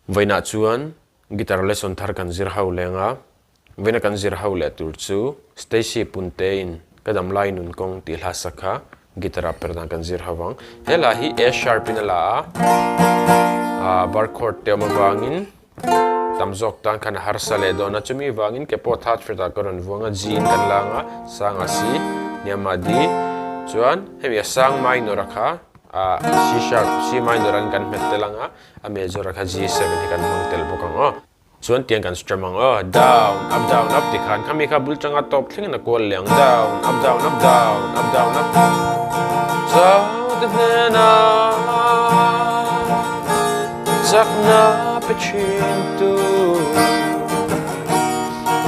Vawiinah chuan guitar lesson thar kan zir ho leng a, vawiina kan zir ho leh tur chu Stacy Puntein ka dam lai nun kawng tih hla sak kha guitar ah per dan kan zir ho vang. He hla hi A sharp in a la a, bar chord te awm avangin tam zawk tan khan a harsa leh dawn a, chumi vangin ke pawh third fret ah ka rawn vuang a, G in kan lang a, sang a C, hniam a D, chuan hemi a sang minor a kha C sharp, C minor an kan hmet tel ang a, A major a kha G7 hi kan hmang tel bawk ang aw. Chuan tiang kan strum ang aw. Down, up, down, up ti khan khami kha bul tanga tawp thlengin a kual leh ang. Down, up, down, up, down, up, down, up. Chau te hnena chakna pe thin tu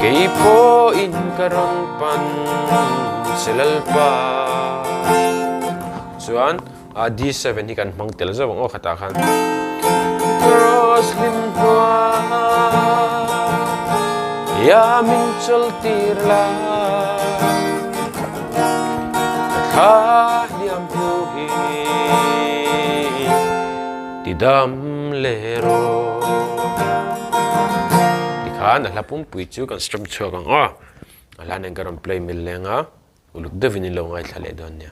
kei pawhin ka rawn pan che Lalpa. Chuan A D7 hi kan hmang tel zauh ang aw khatah khan. Cross hlim hnuai ya min chawl tir la Ka thla hliam hnu hi ti dam leh rawh. Tikhan a hla pumpui chu kan strum chhuak ang aw. A hla nen ka rawn play mil leng a, uluk deuhin in lo ngaithla leh dawn nia.